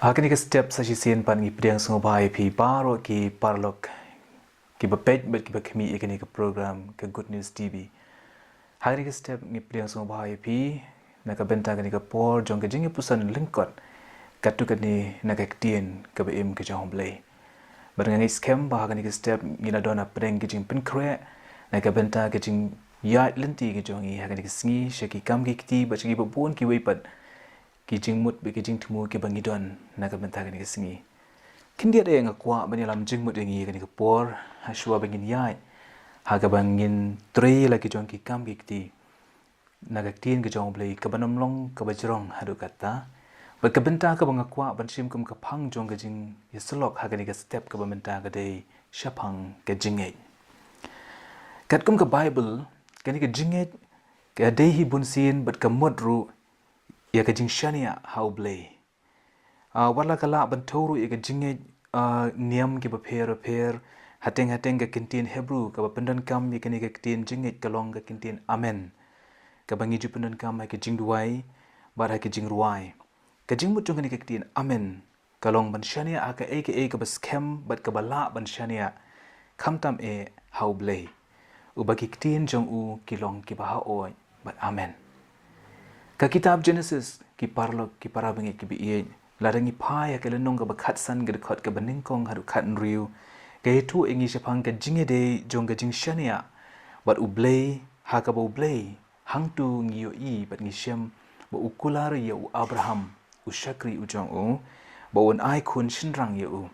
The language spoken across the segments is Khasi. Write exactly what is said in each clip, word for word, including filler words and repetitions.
Ha kane ka step sa shisien pat ngi pdiang sngewbha ïa phi baroh ki paralok kiba peit bad kiba khmih ïa kane ka program ka Good News T V. Ha kane ka step ngi pdiang sngewbha ïa phi na ka bynta kane ka por jong ka jingïapuson lyngkot katto katne na ka ktien kaba im ka jong U Blei. Bad nga ngeit skhem ba ha kane ka step ngi la don hapdeng ka jingpynkhreh na ka bynta ka jingïaid lynti ka jong ngi ha kane ka sngi sha ki kam ki kti bad sha kiba bun kiwei pat ki jingmut bad ki jingthmu kiba ngi don na ka bynta kane ka sngi. Khyndiat eh nga kwah ban ïalam jingmut ïa ngi kane ka por ha shuwa ba ngin ïaid ha kaba ngin trei la ki jong ki kam ki kti na ka ktien ka jong U Blei kaba nym long kaba jrong haduh katta. Bad ka bynta kaba nga kwah ban shim kum ka phang jong ka jingïasyllok ha kane ka step kaba mynta ka dei shaphang ka jingngeit. Katkum ka Baibl, kane ka jingngeit ka dei hi bunsien bad ka mut ruh ïa ka jingshaniah ha U Blei. Ah, wat la ka lah ban thew ruh ïa ka jingngeit, ah, niam kiba pher bapher, hateng hateng ka kyntien Hebru kaba pyndonkam ïa kane ka ktien jingngeit ka long ka kyntien amen, kaba ngi ju pyndonkam ha ka jingduwai bad ha ka jingrwai. Ka jingmut jong kane ka ktien amen ka long ban shaniah ha kaei kaei kaba skhem bad kaba lah ban shaniah, khamtam eh ha U Blei, uba ki ktien jong u ki long kiba haoid bad amen. Ka kitab Genesis, ki paralok ki para bangeit kiba ïeit, lada ngi phai ha ka lynnong kaba khatsan ka dkhot kaba nyngkong haduh khathynriew, ka ïathuh ïa ngi shaphang ka jingïadei jong ka jingshaniah bad U Blei, ha kaba U Blei hangto ngi ïohi bad ngi shem ba u kular ïa u Abraham, u shakri u jong u, ba un ai khun shynrang ïa u.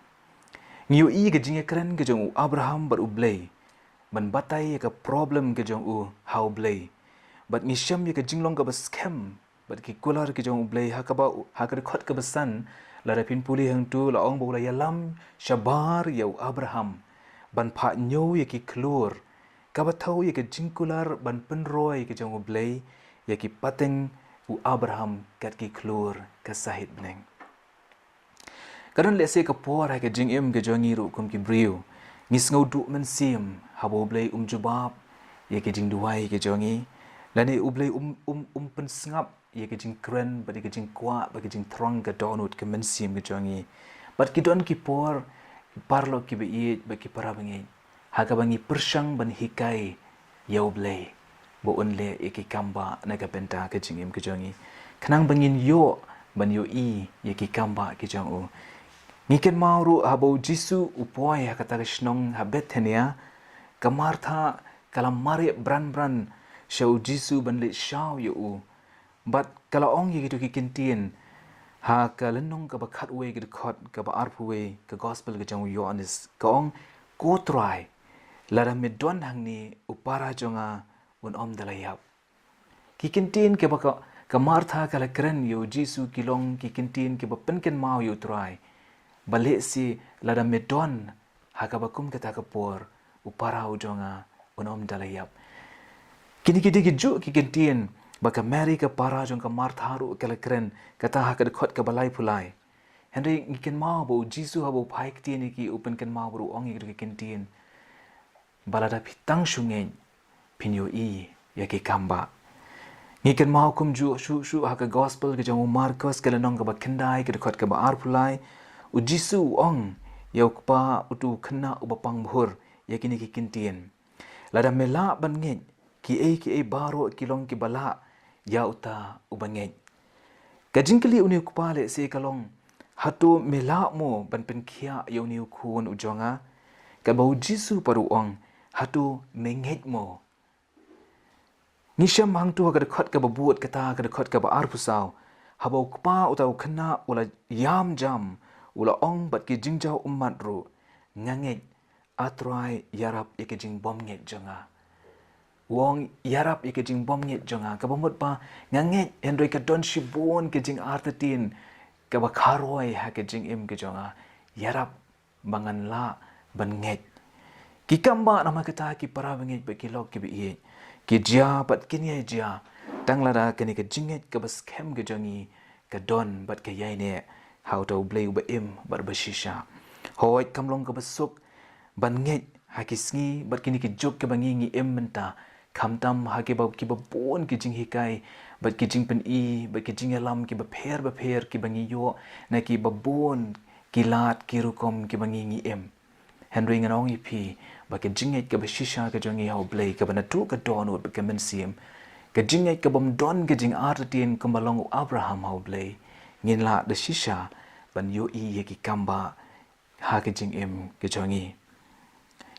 Ngi ïohi ka jingïakren ka jong u Abraham bad U Blei ban batai ïa ka problem ka jong u ha U Blei. Bad ngi shem ïa ka jinglong kaba skhem bad ki kular ki jong U Blei ha kaba, ha ka dkhot kaba san, lada phin pule hangto la ong ba u la ïalam shabar ïa u Abraham ban phah ñiew ïa ki khlur, kaba thew ïa ka jingkular ban pynroi ka jong U Blei ïa ki pateng u Abraham kat ki khlur ka sahit bneng. Ka don lehse ka por ha ka jingim ka jong ngi ruh kum ki briew ngi sngewduh mynsiem haba U Blei um jubab ïa ka jingduwai ka jong ngi, lane U Blei um, um, um pynsngap ïa ka jingkren bad ïa ka jingkwah bad ka jingthrang ka dohnud ka mynsiem ka jong ngi. Bad ki don ki por, paralok kiba ïeit bad ki para bangeit, ha kaba ngi pyrshang ban hikai ïa U Blei ba un leh ïa ki kam bah na ka bynta ka jingim ka jong ngi, khnang ba ngin ïoh ban ïohi ïa ki kam bah ki jong u. Ngi kynmaw ruh haba U Jisu u poi ha kata ka shnong ha Bethania, ka Martha ka la mareh bran bran sha U Jisu ban leit shaw ïa u. Bad ka la ong ïa kito ki kyntien ha ka lynnong kaba khatwei ka dkhot kaba arphew wei ka gospel ka jong u Ïoannis. Ka ong, "Ko Trai, lada me don hangne, u para jong nga un ym da la ïap." Ki kyntien kiba ka, ka Martha ka la kren ïa U Jisu ki long ki kyntien kiba pynkynmaw ïa U Trai ba lehse lada me don ha kaba kum kata ka por, u para u jong nga un ym da la ïap. Kine ki dei ki juh ki kyntien ba ka Mary ka para jong ka Martha ruh ka la kren, kata ha ka dkhot kaba laiphew lai. Hynrei ngi kynmaw ba U Jisu haba u phai ktien ïa ki u pynkynmaw bad u ong ïa ki kyntien ba lada phi tang shu ngeit phin ïohi ïa ki kam bah. Ngi kynmaw kumjuh shuh shuh ha ka gospel ka jong u Markos ka lynnong kaba khyndai ka dkhot kaba arphew lai, U Jisu u ong ïa u kpa uto u khynnah uba pang bhur ïa kine ki kyntien. Lada me lah ban ngeit, kiei kiei baroh ki long kiba lah ïa uta uba ngeit. Ka jingkylli une u kpa lehse ka long, hato me lah mo ban pynkhiah ïa une u khun u jong nga? Kaba U Jisu pat u ong, hato me ngeit mo? Ngi shem hangto ha ka dkhot kaba bud kata ka dkhot kaba arphew saw, haba u kpa uta u khynnah u la ïam jam, u la ong bad ki jingjaw ummat ruh, nga ngeit, A Trai, ïarap ïa ka jingbymngeit jong nga. U ong ïarap ïa ka jingbymngeit jong nga, kaba mut ba nga ngeit, hynrei ka don shibun ka jingartatien kaba kharoi ha ka jingim ka jong nga. Ïarap ba ngan lah ban ngeit. Ki kam bah namar kata ki para bangeit bad ki lok kiba ïeit, ki jia bad kin ïai jia tang lada kane ka jingngeit kaba skhem ka jong ngi ka don bad ka ïaineh ha uta U Blei uba im bad ba shisha. Hooid, kam long kaba suk ban ngeit ha ki sngi bad kine ki juk kiba ngi ngi im mynta, khamtam ha kiba, kiba bun ki jinghikai, bad ki jingpyni, bad ki jingïalam kiba pher bapher kiba ngi ïoh na kiba bun ki lad ki rukom kiba ngi, ngi im. Hynrei ngan ong ïa phi ba ka jingngeit kaba shisha ka jong ngi ha U Blei, kaba naduh ka dohnud bad ka mynsiem, ka jingngeit kabym don ka jingartatien kumba long u Abraham ha U Blei, ngin lah da shisha ban ïohi ïa ki kambah ha ka jingim ka jong ngi.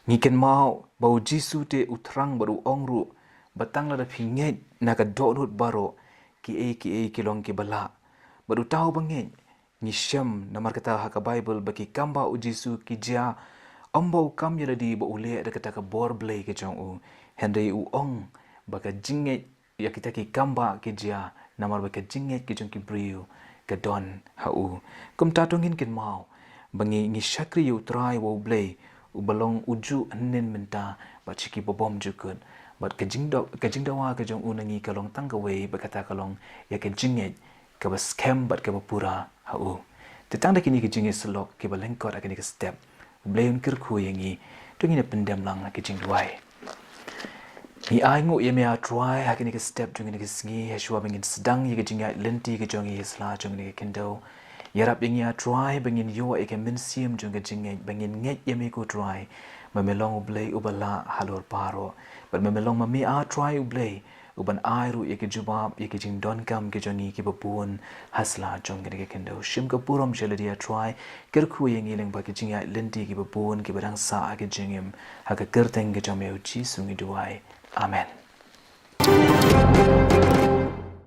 Ngi kynmaw ba U Jisu te u thrang bad u ong ruh ba tang lada phi ngeit na ka dohnud baroh, kiei kiei ki long kiba lah. Bad uta uba ngeit, ngi shem namar kata ha ka Baibl ba ki kambah U Jisu ki jia, ym ba u kam ïa lade ba u leh da kata ka bor Blei ka jong u, hynrei u ong ba ka jingngeit ïa kita ki kambah ki jia namar ba ka jingngeit ki jong ki briew ka don ha u. Kumta to ngin kynmaw ba ngi, ngi shakri ïa U Trai wa U Blei uba long ujuh hynnin mynta bad sha kiba bymjukut. Bad ka jingdaw, ka jingdawa ka jong u na ngi ka long tang kawei, bad kata ka long ïa ka jingngeit kaba skhem bad kaba pura ha u. Te tang da kine ki jingïasyllok kiba lyngkot ha kane ka step, U Blei un kyrkhu ïa ngi. To ngin ïa pyndem lang ha ka jingduwai. Ngi ainguh ïa me, A Trai, ha kane ka step jong kane ka sngi, ha shuwa ba ngin sdang ïa ka jingïaid lynti ka jong ngi ha sla jong kane ka khyndew. Ïarap ïa ngi, A Trai, ba ngin ïoh ïa ka mynsiem jong ka jingngeit, ba ngin ngeit ïa me, ko Trai, ba me long U Blei uba lah halor baroh. Bad ba me long ma me, A Trai, U Blei uban ai ruh ïa ka jubab ïa ki jingdonkam ki jong ngi kiba bun ha sla jong kane ka khyndew. Shim ka burom sha lade, A Trai, kyrkhu ïa ngi lyngba ki jingïaid lynti kiba bun kiba dang sah ha ka jingim. Ha ka kyrteng ka jong me, U Jisu, ngi duwai. Amen.